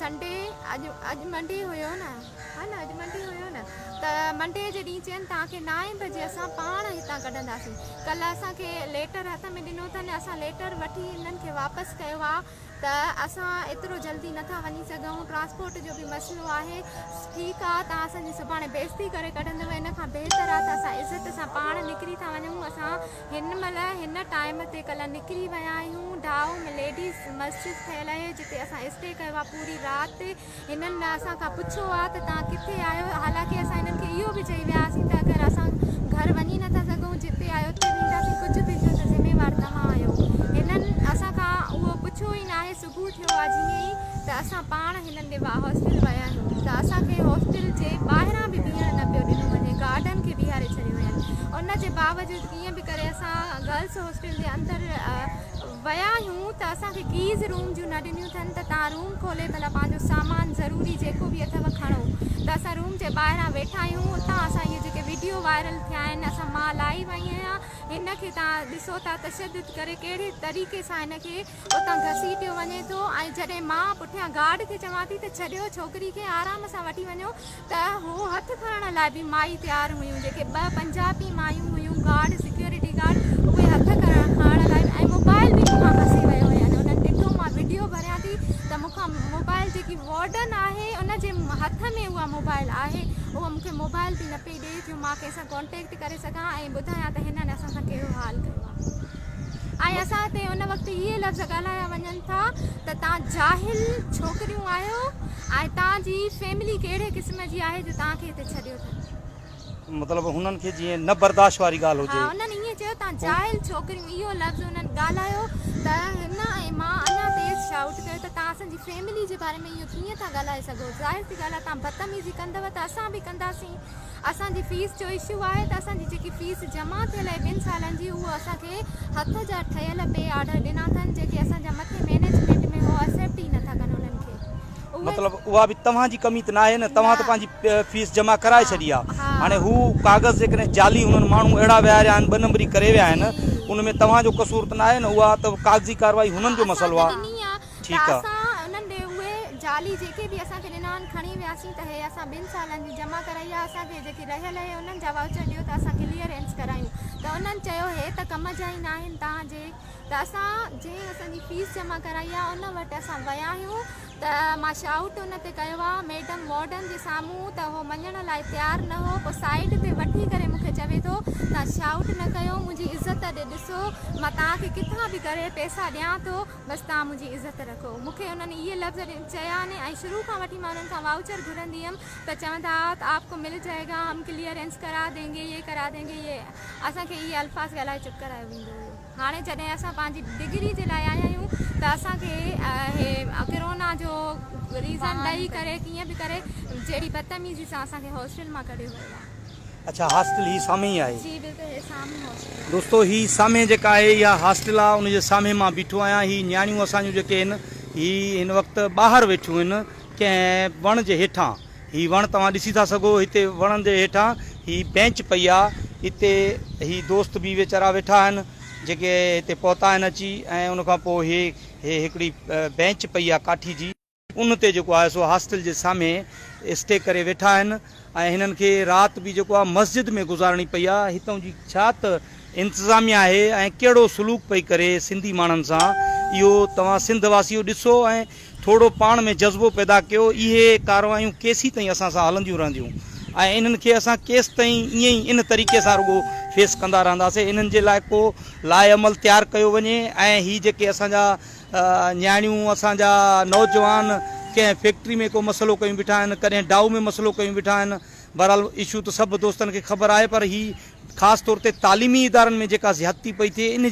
Sunday اڄ اڄ منڊي هيو نه ها نه اڄ منڊي هيو نه ته منڊي جي ڏينهن چين توهان کي نائين بجي اسان پاڻ هتان ڪڍنداسين. ڪلهه اسان کي ليٽر هٿ ۾ ڏنو اٿن اسان ليٽر وٺي هنن کي واپس ڪيو آ ته اسان ايترو جلدي نٿا وڃي سگهون ٽرانسپورٽ جو به مسئلو آهي ٺيڪ آ توهان اسان جي سڀاڻي بيعزتي ڪري ڪڍندؤ ان کان بهتر آ ته اسان عزت سان پاڻ نڪري ٿا وڃون اسان هن مهل هن ٽائيم تي ڪلهه نڪري ويا آهيون ڍائو ۾ ليڊيز مسجد ٺهيل آهي جتي اسان اسٽي ڪيو آ پوري رات هنن نه اسان کان پڇيو آ ته توهان ڪٿي آهيو حالانڪه اسان هنن کي اهو به چئي ويا هئاسين ته اگر اسان گهر وڃي نٿا سگهون جتي آهيو اتي وينداسين ڪجهه به ٿيو ته ذميوار توهان آهيو هنن اسان کان اهو پڇيو ئي ناهي صبح ٿيو آ جيئن ئي ته اسان پاڻ هنن ڏي هاسٽل ويا آهيون ته اسان کي هاسٽل جي ٻاهران به بيهڻ نه پيو ڏنو وڃي گارڊن کي بيهاري ڇڏيو وين ان جي باوجود ڪيئن به ڪري اسان گرلس هاسٽل جي اندر ويا آهيون ته اسان کي ڪيز روم جون نه ڏنيون اٿن ته توهان روم کولي ڀلا پنهنجو سامان ضروري جيڪو به اٿو کڻو ته اسان روم جي ٻاهران ويٺا آهيون اتان اسان اهي جيڪي وڊيو وائرل ٿيا آهن اسان مان لائيو آئي آهيان هن کي توهان ڏسو ٿا تشدد ڪري ڪهڙي طريقي سان هن کي اتان گهسيٽيو وڃي ٿو ۽ جڏهن مان پٺيان گارڊ کي چوان ٿي ته ڇڏيو ڇوڪري کي آرام سان وٺي وڃو ته هو هٿ کڻڻ لاء به مائي تيار هيون جيڪي ٻه پنجابي مايون هيون گارڊ سيڪيورٽي گارڊ اهي هٿ کڻڻ لاء ۽ موبائل به مون کان کسي ويو هين انهن ڏٺو مان وڊيو ڀريان ٿي ته مون کان موبائل جيڪي وارڊن آهي ان جي هٿ ۾ اها موبائل آهي اها مون کي موبائل به نه پئي ڏئي جو مان ڪنهن سان ڪانٽيڪٽ ڪري سگهان ۽ ٻڌايان ته هنن اسان سان ڪهڙو حال ڪيو آهي ۽ اسان تي ان وقت اهي لفظ ڳالهايا وڃن ٿا ته توهان جاهل ڇوڪريون آهيو ۽ توهان جي فيملي ڪهڙي قسم جي آهي جو توهان کي هتي ڇڏيو اٿن. مطلب هنن کي جيئن نه برداشت واري ڳالهه هجي. ها انهن ائين چيو توهان جاهل ڇوڪريون اهو لفظ انهن ڳالهايو ته هن ۽ مان اڃا تيز شائوٽ ڪيو ته توهان اسان جي فيملي جي باري ۾ اهو ڪيئن ٿا ڳالهائي سگهو ظاهر سي ڳالهه آهي توهان بدتميزي ڪندؤ ته اسان به ڪنداسين. اسان جي فيس جو اشو آهي ته اسان جي جيڪي فيس جمع ٿيل آهي ٻن سالن جي اهو اسان کي هٿ جا ٺهيل پي آرڊر ڏنا اٿن جيڪي اسان جا مٿي مينيجمينٽ ۾ هو ايسيپٽ ئي نٿا ڪن انهن کي اهي مطلب اها به توهان جي ڪمي ته ناهي نه توهان ته پنهنجي فيس جمع ڪرائي ڇڏي آهي هاڻي هو ڪاغذ جيڪڏهن جعلي انهن ماڻهو اهڙا ويهاريا آهن ٻه نمبري ڪري ويا آهن ان ۾ توهان جو قصور ته ناهي نه اها ته ڪاغذي ڪارروائي هنن جو مسئلو آهي. ته اسان انهن ڏي اهي جعلي جيڪي به اسان کي ڏنا آهن کڻي وياسين ته هي اسان ٻن سالن جي جمع ڪرائي آهي اسان کي جيڪي رهيل اهي انهن جا وائوچر ڏيو ته اسان ڪليئرنس ڪرايون ته انهن چيو هي ته ڪم جا ئي ناهن توهان جي ته اسان جنهن اسان جي فيس جمع ڪرائي آهي ان وٽ اسان ويا آهيون ته مان شائوٽ ان تي ڪيو آهي ميڊم وارڊن جي سامهون ته هو مڃڻ لاء تيار نه هو پوء سائيڊ تي وٺي ڪري مون کي چوي ٿو توهان شائوٽ نه ڪيو منهنجي عزت ڏي ڏسو مان توهان کي ڪٿان به ڪري پئسا ڏيان ٿو بس توهان منهنجي عزت رکو. مون کي انهن اهي لفظ چيا آهن ۽ شروع کان وٺي مان انهن کان وائوچر گهرندي هيم ته چوندا ها ته آپ ڪو مل جائي گا، هم ڪليئرنس ڪرا دينگي، يي ڪرا دينگي يي اسان کي اهي الفاظ ڳالهائي چپ ڪرايو ويندو هيو. هاڻي جڏهن اسان پنهنجي ڊگري جي لاء آيا آهيون ته اسان کي هي ڪرونا جو ريزن ڏئي ڪري ڪيئن به ڪري جهڙي بدتميزي سان اسان کي هاسٽل مان ڪڍيو ويو آهي. اڇا هاسٽل هي سامهين ئي آهي. جي بلڪل هي سامهون هاسٽل آهي. دوستو هي سامهين جيڪا آهي اها هاسٽل آهي ان جي سامهين مان بيٺو آهيان هي نياڻيون اسان جون جيڪي آهن هي هن وقت ٻاهر ويٺيون آهن ڪنهن وڻ جي هيٺان هي وڻ توهان ڏسي ٿا سگهو هتي وڻن جي هيٺان هي بينچ پئي آهي هتي هي دوست به ويچارا ويٺا آهن جيڪي هتي پهتا آهن اچي ۽ ان کان پوء هي هي هڪڙي بينچ پئي آهي ڪاٺي جي. ان تي جيڪو آهي سو هاسٽل جي سامهين اسٽي ڪري ويٺا آهن ۽ هنن کي رات به جيڪو آهي مسجد ۾ گذارڻي پئي آهي هتان جي ڇا ته انتظاميا آهي ۽ ڪهڙو سلوڪ پئي ڪري سنڌي ماڻهن سان اهو توهان سنڌ واسيو ڏسو ۽ ٿورو پاڻ ۾ جذبو پيدا ڪيو اهي ڪارروايون ڪيسين تائين اسان سان هلنديون رهنديون ۽ انهن کي اسان ڪيستائين ائين ئي ان طريقي سان رڳو فيس ڪندا رهنداسين انهن جي لاء ڪو لاء عمل تيار ڪيو وڃي ۽ هي جيڪي اسان جا نياڻيون اسان جا نوجوان ڪنهن فيڪٽري ۾ ڪو مسئلو ڪيون بيٺا آهن ڪڏهن ڊائو ۾ مسئلو ڪيون بيٺا آهن بهرحال اشو ته سڀ دوستن کي خبر آهي پر هي خاص طور تي تعليمي ادارن ۾ جيڪا زيادتي پئي ٿئي ان جي.